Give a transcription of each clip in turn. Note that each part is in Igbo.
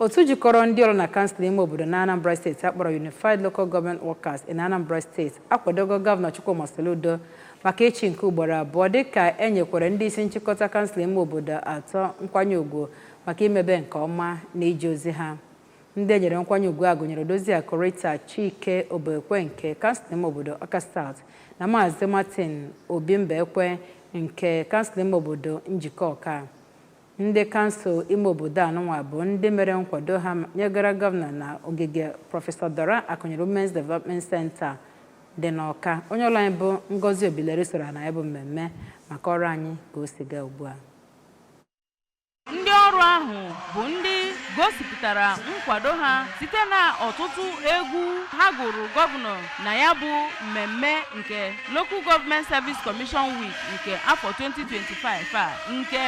Otu jikọrọ ndị ọrụ na kansụl ime obodo na Anambra Steeti akpọrọ Unified Local Government Workers in Anambra State akwadogo Gọvanọ Chukwuma Soludo maka ịchị nke ugboro abụọ, dịka e nyekwara ndị isi nchịkọta kansụl ime obodo atọ nkwanye ugwu maka imebe nke ọma na ije ozi ha. Ndị e nyere nkwanye ugwu a gụnyere Odoziakụ Rita Chike Oboekwe nke kansụl ime obodo Awka South na Maazị Martin Obimbaekwe nke kansụl ime obodo Njikọka. Ndị kansụl ime obodo anụnwa bụ ndị mere nkwado ha nyegara gọvanọ na ogige Prọfesọ Dora Akunyili Women's Development Center dị n'Ọka. Onye ọrụ anyị bụ Ngozi Obileri soro na ya bụ mmemme maka ọrụ anyị ka o si gaa ugbu a. Ndị ọrụ ahụ bụ ndị gosipụtara nkwado ha site na ọtụtụ egwu ha gụrụ gọvanọ na ya bụ mmemme nke Local Government Service Commission Week nke afọ 2025 a, nke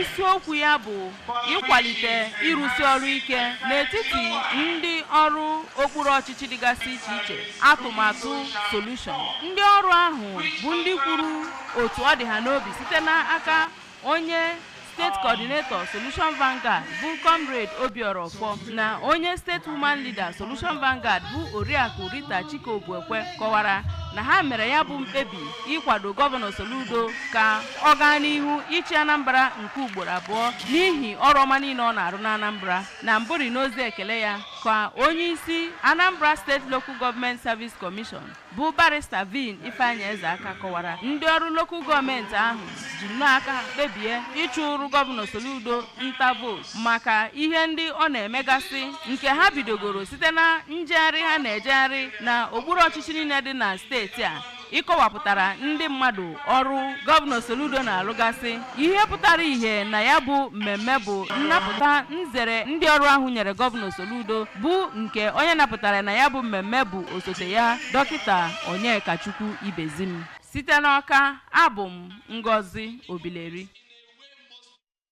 isiokwu ya bụ ịkwalite ịrụsi ọrụ ike n'etiti ndị ọrụ okpuru ọchịchị dịgasị iche iche, atụmatụ solution. Ndị ọrụ ahụ bụ ndị kwuru otu ọ dị ha n'obi site n'aka onye State Coordinator Solution Vanguard bụ Comrade Obiora Ofo na onye State Woman Leader Solution Vanguard bụ Oriakụ Rita Chike Obuekwe, kọwara na ha mere ya bụ mkpebi ịkwado Gọvanọ Soludo ka ọ gaa n'ihu ịchị Anambra nke ugboro abụọ n'ihi ọrụ ọma niile ọ na-arụ na Anambra. Na mbụri n'ozi ekele ya ka onye isi Anambra State Local Government Service Commission bụ Barrister Vin Ifeanyi Ezeaka kọwara ndị ọrụ local gọọmenti ahụ ji nnọọ aka ha kpebie ịchụrụ Gọvanọ Soludo nta vootu maka ihe ndị ọ na-emegasị, nke ha bidogoro site na njegharị ha na-ejegharị na okpuru ọchịchị niile dị na steeti a, ịkọwapụtara ndị mmadụ ọrụ Gọvanọ Soludo na-alụgasị. Ihe pụtara ihe na ya bụ mmemme bụ nnapụta nzere ndị ọrụ ahụ nyere Gọvanọ Soludo, bụ nke onye napụtara na ya bụ mmemme bụ osote ya, Dọkịta Onyekachukwu Ibezim. Site n'Ọka, abụ m Ngozi Obileri.